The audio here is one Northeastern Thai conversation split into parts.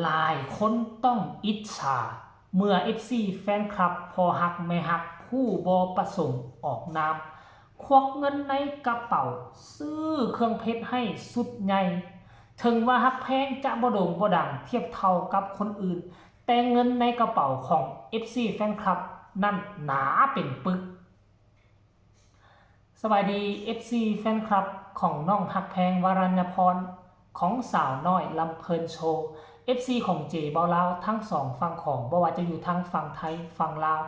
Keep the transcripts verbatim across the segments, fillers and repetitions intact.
หลายคนต้องอิจฉา เมื่อ เอฟซี แฟนคลับพ่อฮักแม่ฮักผู้บ่ประสงค์ออกนาม ควักเงินในกระเป๋าซื้อเครื่องเพชรให้สุดใหญ่ ถึงว่าฮักแพงจะบ่โด่งบ่ดังเทียบเท่ากับคนอื่น แต่เงินในกระเป๋าของ เอฟซี แฟนคลับนั่นหนาเป็นปึก สบายดี เอฟซี แฟนคลับของน้องฮักแพง วรัญญพร ของสาวน้อยลำเพลินโชว์ เอฟซี ของเจเบาลาวทั้งสองฝั่งของ บ่ว่าจะอยู่ทั้งฝั่งไทยฝั่งลาว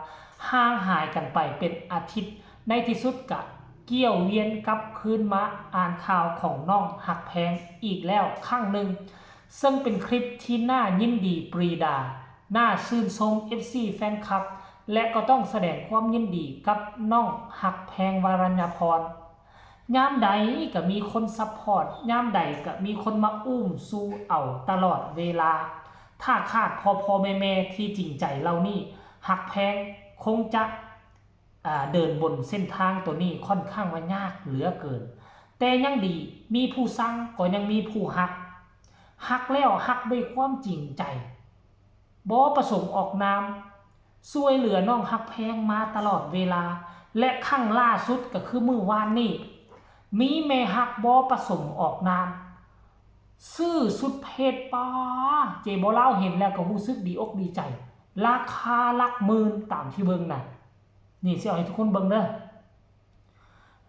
ห่างหายกันไปเป็นอาทิตย์ ในที่สุดกะเกี่ยวเวียนกลับคืนมาอ่านข่าวของน้องฮักแพงอีกแล้วครั้งหนึ่ง ซึ่งเป็นคลิปที่น่ายินดีปรีดา น่าชื่นชม เอฟซี แฟนคลับ และก็ต้องแสดงความยินดีกับน้องฮักแพง วรัญญพร ยามใดก็มีคนซัพพอร์ต ยามใดก็มีคนมาอุ้มสู้เอาตลอดเวลา ถ้าขาดพ่อพ่อแม่แม่ที่จริงใจเหล่านี้ ฮักแพงคงจะ อ่า เดินบนเส้นทางตัวนี้ค่อนข้างว่ายากเหลือเกิน แต่ยังดีมีผู้ซังก็ยังมีผู้ฮัก ฮักแล้วฮักด้วยความจริงใจ บ่ประสงค์ออกนาม ช่วยเหลือน้องฮักแพงมาตลอดเวลา และครั้งล่าสุดก็คือมื้อวานนี้ มีแม่ฮักบ่ประสงค์ออกนาม ซื้อชุดเพชร ปา เจเบาลาวเห็นแล้วก็รู้สึกดีอกดีใจ ราคาหลักหมื่นตามที่เบิ่งน่ะ นี่สิเอาให้ทุกคนเบิ่งเด้อ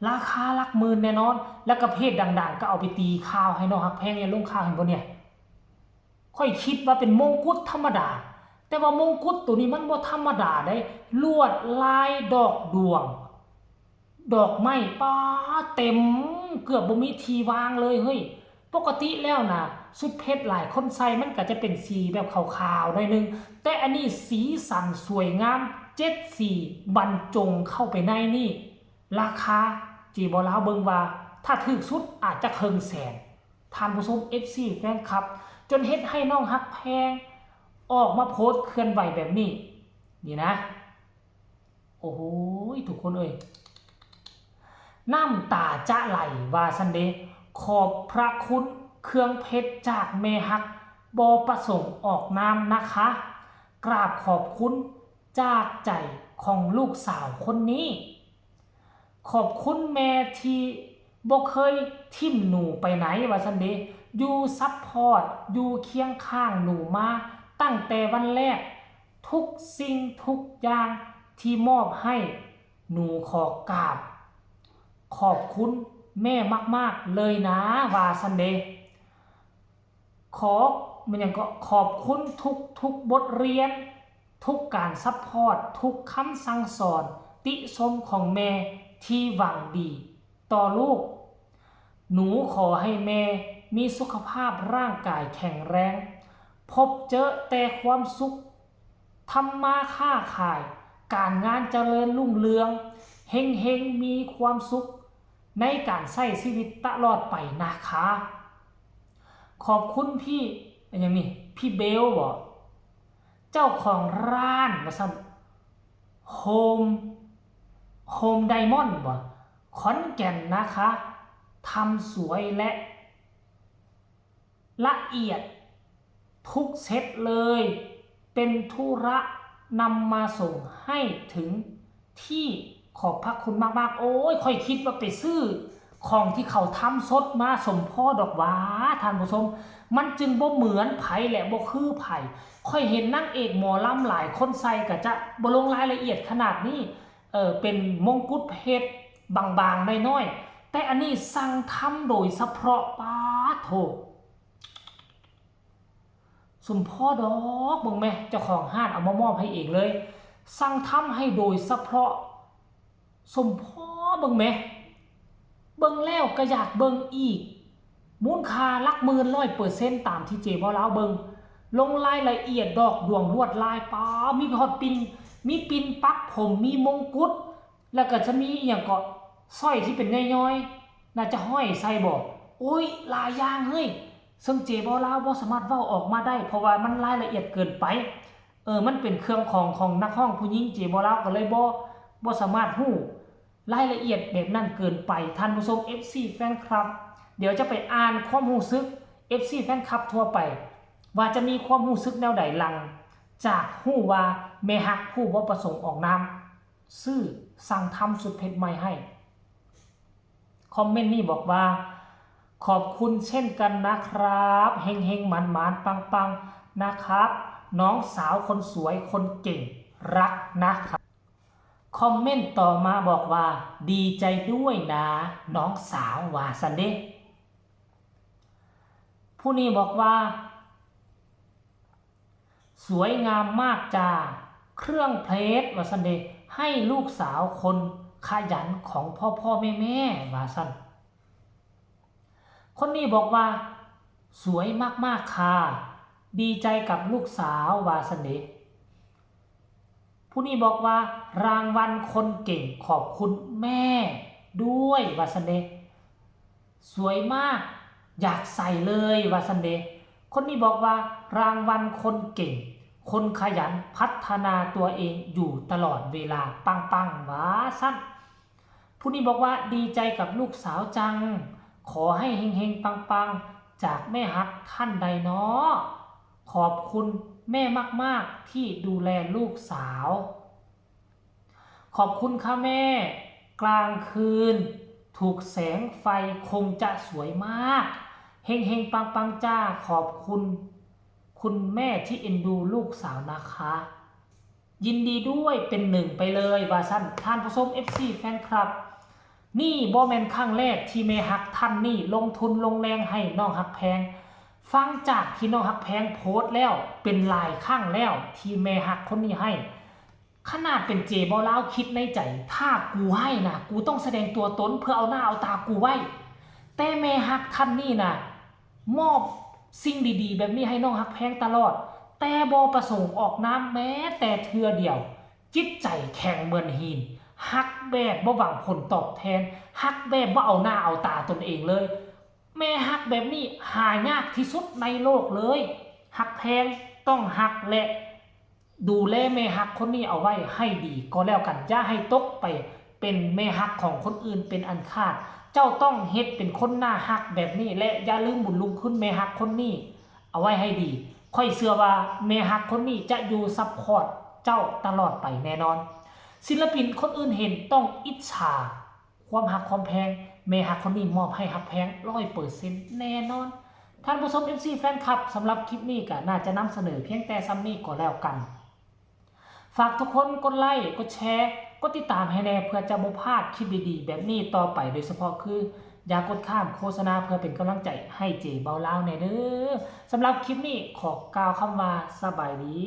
ราคาหลักหมื่นแน่นอน แล้วก็เพจดังๆ ก็เอาไปตีข่าวให้น้องฮักแพงเนี่ยลงข่าว เห็นบ่เนี่ย ข้อยคิดว่าเป็นมงกุฎธรรมดา แต่ว่ามงกุฎตัวนี้มันบ่ธรรมดาเด้ ลวดลายดอกดวง ดอกไม้ ปา เต็ม เกือบบ่มีที่วางเลยเฮ้ย ปกติแล้วนะ ชุดเพชรหลายคนใส่มันก็จะเป็นสีแบบขาวๆ หน่อยนึง แต่อันนี้สีสันสวยงาม เจ็ดสีบรรจงเข้าไปในนี่ ราคา เจเบาลาวเบิ่งว่า ถ้าถูกสุดอาจจะเคิ่งแสน ท่านผู้ชม เอฟซี แฟนคลับ จนเฮ็ดให้น้องฮักแพง ออกมาโพสต์เคลื่อนไหวแบบนี้ นี่นะ โอ้โห ทุกคนเอ้ย น้ำตาจะไหลว่าซั้นเด้ ขอบพระคุณเครื่องเพชรจากแม่ฮัก บ่ประสงค์ออกนามนะคะ กราบขอบคุณจากใจของลูกสาวคนนี้ ขอบคุณแม่ที่บ่เคยถิ่มหนูไปไหนว่าซั้นเด้ อยู่ซัพพอร์ต อยู่เคียงข้างหนูมาตั้งแต่วันแรก ทุกสิ่งทุกอย่างที่มอบให้ หนูขอกราบขอบคุณแม่มากๆ เลยนะ ว่าซั้นเด้ ขอ มันหยังก็ ขอบคุณทุกๆ บทเรียน ทุกการซัพพอร์ต ทุกคำสั่งสอน ติชมของแม่ที่หวังดีต่อลูก หนูขอให้แม่มีสุขภาพร่างกายแข็งแรง พบเจอแต่ความสุข ทำมาค้าขาย การงานเจริญรุ่งเรือง เฮงๆ มีความสุข ในการใช้ชีวิตตลอดไปนะคะ ขอบคุณพี่ อันหยังนี่ พี่เบลบ่ เจ้าของร้านว่าซั่น โฮม โฮมไดมอนด์บ่ ขอนแก่นนะคะ ทำสวยและ ละเอียดทุกเซตเลย เป็นธุระนำมาส่งให้ถึงที่ ขอบพระคุณมากๆ โอ้ย ข้อยคิดว่าไปซื้อของที่เขาทำสดมาสมพอดอกหว่า ท่านผู้ชม มันจึงบ่เหมือนไผและบ่คือไผ ข้อยเห็นนางเอกหมอลำหลายคนใส่ก็จะบ่ลงรายละเอียดขนาดนี้ เออ เป็นมงกุฎเพชรบางๆ น้อยๆ แต่อันนี้สั่งทำโดยเฉพาะ ปาดโธ่ สมพอดอก เบิ่งแม่ เจ้าของร้านเอามามอบให้เองเลย สั่งทำให้โดยเฉพาะ สมพอ เบิ่งแม่ เบิ่งแล้วก็อยากเบิ่งอีก มูลค่าหลักหมื่น ร้อยเปอร์เซ็นต์ ตามที่เจเบาลาวเบิ่ง ลงรายละเอียดดอกดวงลวดลาย ปาด มีฮอดปิ่น มีปิ่นปักผม มีมงกุฎ แล้วก็จะมีอีหยังเกาะ สร้อยที่เป็นย้อยๆ น่าจะห้อยใส่บ่ โอ้ย หลายอย่างเฮ้ย ซึ่งเจเบาลาวบ่สามารถเว้าออกมาได้ เพราะว่ามันรายละเอียดเกินไป เออ มันเป็นเครื่องของของนักร้องผู้หญิง เจเบาลาวก็เลยบ่ บ่สามารถฮู้รายละเอียดแบบนั้นเกินไป ท่านผู้ชม เอฟซี แฟนคลับ เดี๋ยวจะไปอ่านความรู้สึก เอฟซี แฟนคลับทั่วไป ว่าจะมีความรู้สึกแนวใดหลังจากรู้ว่าแม่ฮักผู้บ่ประสงค์ออกนามซื้อสั่งทำสุดเผ็ดใหม่ให้ คอมเมนต์นี้บอกว่า ขอบคุณเช่นกันนะครับ เฮงเฮงหมานหมานปังปังนะครับ น้องสาวคนสวยคนเก่ง รักนะครับ คอมเมนต์ต่อมาบอกว่า ดีใจด้วยนะน้องสาว ว่าซั่นเด้ ผู้นี้บอกว่า สวยงามมากจ้า เครื่องเพชร ว่าซั่นเด้ ให้ลูกสาวคนขยันของพ่อพ่อแม่แม่ ว่าซั่น คนนี้บอกว่า สวยมากๆค่ะ ดีใจกับลูกสาว ว่าซั่นเด้ ผู้นี้บอกว่า รางวัลคนเก่งขอบคุณแม่ด้วย ว่าซั่นเด้ สวยมาก อยากใส่เลย ว่าซั่นเด้ คนนี้บอกว่า รางวัลคนเก่ง คนขยันพัฒนาตัวเองอยู่ตลอดเวลา ปังๆ ว่าซั่น ผู้นี้บอกว่า ดีใจกับลูกสาวจัง ขอให้เฮงๆ ปังๆ จากแม่ฮักท่านใดเนาะ ขอบคุณแม่มากๆ ที่ดูแลลูกสาว ขอบคุณค่ะแม่ กลางคืน ถูกแสงไฟคงจะสวยมาก เฮงๆ ปังๆ จ้า ขอบคุณ คุณแม่ที่เอ็นดูลูกสาวนะคะ ยินดีด้วยเป็นหนึ่งไปเลย ว่าซั่น ท่านผู้ชม เอฟซี แฟนคลับ นี่บ่แม่นครั้งแรกที่แม่ฮักท่านนี่ลงทุนลงแรงให้น้องฮักแพง ฟังจากที่น้องฮักแพงโพสต์แล้ว เป็นหลายครั้งแล้วที่แม่ฮักคนนี้ให้ ขนาดเป็นเจบ่าวลาวคิดในใจ ถ้ากูให้นะ กูต้องแสดงตัวตนเพื่อเอาหน้าเอาตากูไว้ แต่แม่ฮักท่านนี่นะ มอบสิ่งดีๆ แบบนี้ให้น้องฮักแพงตลอด แต่บ่ประสงค์ออกนามแม้แต่เทื่อเดียว จิตใจแข็งเหมือนหิน ฮักแบบบ่หวังผลตอบแทน ฮักแบบบ่เอาหน้าเอาตาตนเองเลย แม่ฮักแบบนี้หายากที่สุดในโลกเลย ฮักแพงต้องฮักและ ดูแลแม่ฮักคนนี้เอาไว้ให้ดีก็แล้วกัน อย่าให้ตกไปเป็นแม่ฮักของคนอื่นเป็นอันขาด เจ้าต้องเฮ็ดเป็นคนน่าฮักแบบนี้ และอย่าลืมบุญคุณคุณแม่ฮักคนนี้เอาไว้ให้ดี ข้อยเชื่อว่าแม่ฮักคนนี้จะอยู่ซัพพอร์ตเจ้าตลอดไปแน่นอน ศิลปินคนอื่นเห็นต้องอิจฉา ความฮักความแพง แม่ฮักคนนี้มอบให้ฮักแพงร้อยเปอร์เซ็นต์แน่นอน ท่านผู้ชม เอฟซี แฟนคลับ สำหรับคลิปนี้ก็น่าจะนำเสนอเพียงแต่ส่ำนี้ก็แล้วกัน ฝากทุกคนกดไลค์ กดแชร์ กดติดตามให้แน่ เพื่อจะบ่พลาดคลิปดีๆ แบบนี้ต่อไป โดยเฉพาะคืออย่ากดข้ามโฆษณา เพื่อเป็นกำลังใจให้เจบ่าวลาวแน่เด้อ สำหรับคลิปนี้ขอกล่าวคำว่าสบายดี